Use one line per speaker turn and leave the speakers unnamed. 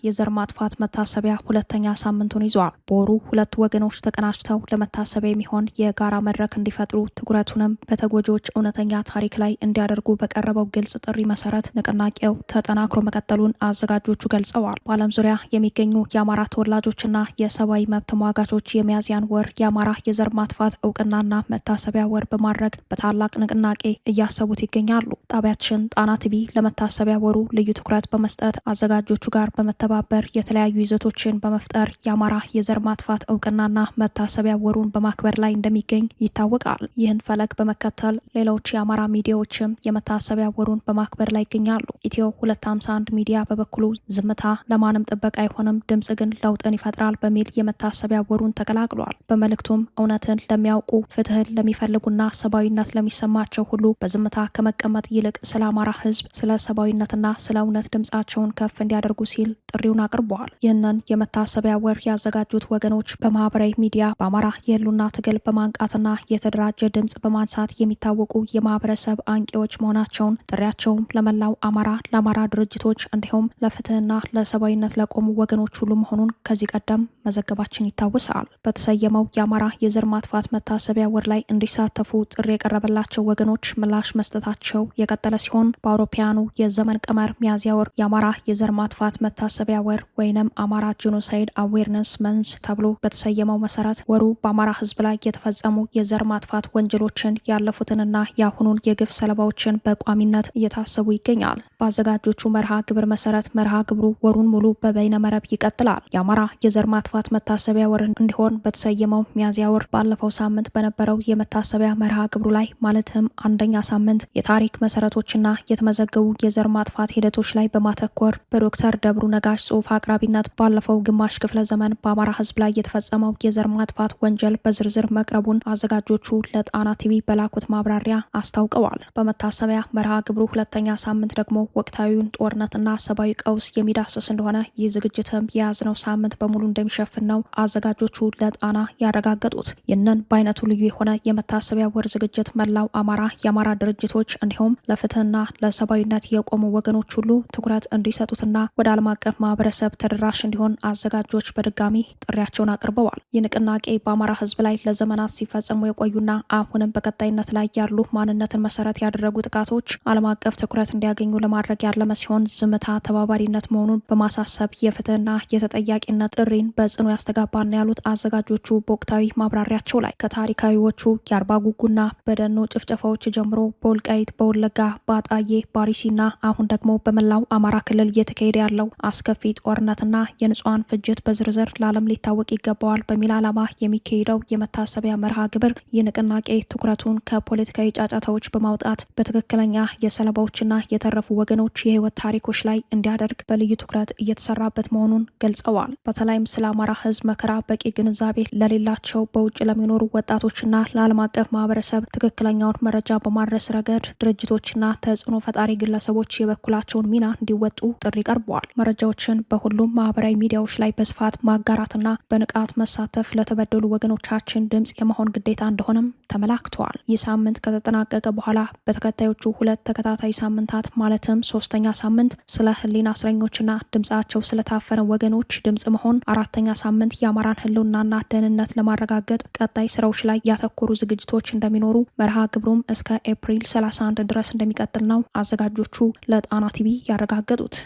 የዘር ማጥፋት መታሰቢያ ሁለተኛ ሳምንቱን ይዟል። በወሩ ሁለቱ ወገኖች ተቀናጅተው ለመታሰቢያ የሚሆን የጋራ መድረክ እንዲፈጥሩ፣ ትኩረቱንም በተጎጂዎች እውነተኛ ታሪክ ላይ እንዲያደርጉ በቀረበው ግልጽ ጥሪ መሰረት ንቅናቄው ተጠናክሮ መቀጠሉን አዘጋጆቹ ገልጸዋል። በዓለም ዙሪያ የሚገኙ የአማራ ተወላጆችና የሰብአዊ መብት ተሟጋቾች የሚያዝያን ወር የአማራ የዘር ማጥፋት እውቅናና መታሰቢያ ወር በማድረግ በታላቅ ንቅናቄ እያሰቡት ይገኛሉ። ጣቢያችን ጣና ቲቪ ለመታሰቢያ ወሩ ልዩ ትኩረት በመስጠት አዘጋጆቹ ጋር በመተባበር የተለያዩ ይዘቶችን በመፍጠር የአማራ የዘር ማጥፋት እውቅናና መታሰቢያ ወሩን በማክበር ላይ እንደሚገኝ ይታወቃል። ይህን ፈለግ በመከተል ሌሎች የአማራ ሚዲያዎችም የመታሰቢያ ወሩን በማክበር ላይ ይገኛሉ። ኢትዮ 251 ሚዲያ በበኩሉ ዝምታ ለማንም ጥበቃ አይሆንም፣ ድምጽ ግን ለውጥን ይፈጥራል በሚል የመታሰቢያ ወሩን ተቀላቅሏል። በመልእክቱም እውነትን ለሚያውቁ፣ ፍትህን ለሚፈልጉና ሰብአዊነት ለሚሰማቸው ሁሉ በዝምታ ከመቀመጥ ይልቅ ስለ አማራ ሕዝብ፣ ስለ ሰብአዊነትና ስለ እውነት ድምጻቸውን ከፍ እንዲያደርጉ ሲል ጥሪውን አቅርበዋል። ይህንን የመታሰቢያ ወር ያዘጋጁት ወገኖች በማህበራዊ ሚዲያ በአማራ የህልውና ትግል በማንቃትና የተደራጀ ድምጽ በማንሳት የሚታወቁ የማህበረሰብ አንቂዎች መሆናቸውን፣ ጥሪያቸውም ለመላው አማራ፣ ለአማራ ድርጅቶች እንዲሁም ለፍትህና ለሰብአዊነት ለቆሙ ወገኖች ሁሉ መሆኑን ከዚህ ቀደም መዘገባችን ይታወሳል። በተሰየመው የአማራ የዘር ማጥፋት መታሰቢያ ወር ላይ እንዲሳተፉ ጥሪ የቀረበላቸው ወገኖች ምላሽ መስጠታቸው የቀጠለ ሲሆን፣ በአውሮፓውያኑ የዘመን ቀመር ሚያዝያ ወር የአማራ የዘር ማጥፋት መታሰቢያ ወር ወይንም Amhara Genocide Awareness Month ተብሎ በተሰየመው መሰረት ወሩ በአማራ ሕዝብ ላይ የተፈጸሙ የዘር ማጥፋት ወንጀሎችን፣ ያለፉትንና የአሁኑን የግፍ ሰለባዎችን በቋሚነት እየታሰቡ ይገኛል። በአዘጋጆቹ መርሃ ግብር መሰረት መርሃ ግብሩ ወሩን ሙሉ በበይነ መረብ ይቀጥላል። የአማራ የዘር ማጥፋት መታሰቢያ ወር እንዲሆን በተሰየመው ሚያዝያ ወር ባለፈው ሳምንት በነበረው የመታሰቢያ መርሃ ግብሩ ላይ፣ ማለትም አንደኛ ሳምንት፣ የታሪክ መሰረቶችና የተመዘገቡ የዘር ማጥፋት ሂደቶች ላይ በማተኮር በዶክተር ደብሩ ነጋሽ ጽሁፍ አቅራቢነት ባለፈው ግማሽ ክፍለ ዘመን በአማራ ሕዝብ ላይ የተፈጸመው የዘር ማጥፋት ወንጀል በዝርዝር መቅረቡን አዘጋጆቹ ለጣና ቲቪ በላኩት ማብራሪያ አስታውቀዋል። በመታሰቢያ መርሃ ግብሩ ሁለተኛ ሳምንት ደግሞ ወቅታዊውን ጦርነትና ሰብአዊ ቀውስ የሚዳስስ እንደሆነ፣ ይህ ዝግጅትም የያዝነው ሳምንት በሙሉ እንደሚሸፍን ነው አዘጋጆቹ ለጣና ያረጋገጡት። ይህንን በአይነቱ ልዩ የሆነ የመታሰቢያ ወር ዝግጅት መላው አማራ፣ የአማራ ድርጅቶች እንዲሁም ለፍትህና ለሰብአዊነት የቆሙ ወገኖች ሁሉ ትኩረት እንዲሰጡትና ወደ ዓለም አቀፍ ማህበረሰብ ተደራሽ እንዲሆን አዘጋጆች በድጋሚ ጥሪያቸውን አቅርበዋል። ይህ ንቅናቄ በአማራ ሕዝብ ላይ ለዘመናት ሲፈጸሙ የቆዩና አሁንም በቀጣይነት ላይ ያሉ ማንነትን መሰረት ያደረጉ ጥቃቶች ዓለም አቀፍ ትኩረት እንዲያገኙ ለማድረግ ያለመ ሲሆን፣ ዝምታ ተባባሪነት መሆኑን በማሳሰብ የፍትህና የተጠያቂነት ጥሪን በጽኑ ያስተጋባል ነው ያሉት አዘጋጆቹ በወቅታዊ ማብራሪያቸው ላይ። ከታሪካዊዎቹ የአርባ ጉጉና በደኖ ጭፍጨፋዎች ጀምሮ በወልቃይት፣ በወለጋ፣ በአጣዬ፣ በአርሲና አሁን ደግሞ በመላው አማራ ክልል እየተካሄደ ያለው አስከፊ ጦርነትና የንጹሐን ፍጅት በዝርዝር ለዓለም ሊታወቅ ይገባዋል በሚል ዓላማ የሚካሄደው የመታሰቢያ መርሃ ግብር፣ ይህ ንቅናቄ ትኩረቱን ከፖለቲካዊ ጫጫታዎች በማውጣት በትክክለኛ የሰለባዎችና የተረፉ ወገኖች የህይወት ታሪኮች ላይ እንዲያደርግ በልዩ ትኩረት እየተሰራበት መሆኑን ገልጸዋል። በተለይም ስለ አማራ ህዝብ መከራ በቂ ግንዛቤ ለሌላቸው በውጭ ለሚኖሩ ወጣቶችና ለዓለም አቀፍ ማህበረሰብ ትክክለኛውን መረጃ በማድረስ ረገድ ድርጅቶችና ተጽዕኖ ፈጣሪ ግለሰቦች የበኩላቸውን ሚና እንዲወጡ ጥሪ ቀርበዋል። መረጃዎችን በሁሉም ማህበራዊ ሚዲያዎች ላይ በስፋት ማጋራትና በንቃት መሳተፍ ለተበደሉ ወገኖቻችን ድምጽ የመሆን ግዴታ እንደሆነም ተመላክተዋል። ይህ ሳምንት ከተጠናቀቀ በኋላ በተከታዮቹ ሁለት ተከታታይ ሳምንታት፣ ማለትም ሶስተኛ ሳምንት ስለ ህሊና እስረኞችና ድምጻቸው ስለታፈነ ወገኖች ድምጽ መሆን፣ አራተኛ ሳምንት የአማራን ህልውናና ደህንነት ለማረጋገጥ ቀጣይ ስራዎች ላይ ያተኮሩ ዝግጅቶች እንደሚኖሩ፣ መርሃ ግብሩም እስከ ኤፕሪል 31 ድረስ እንደሚቀጥል ነው አዘጋጆቹ ለጣና ቲቪ ያረጋገጡት።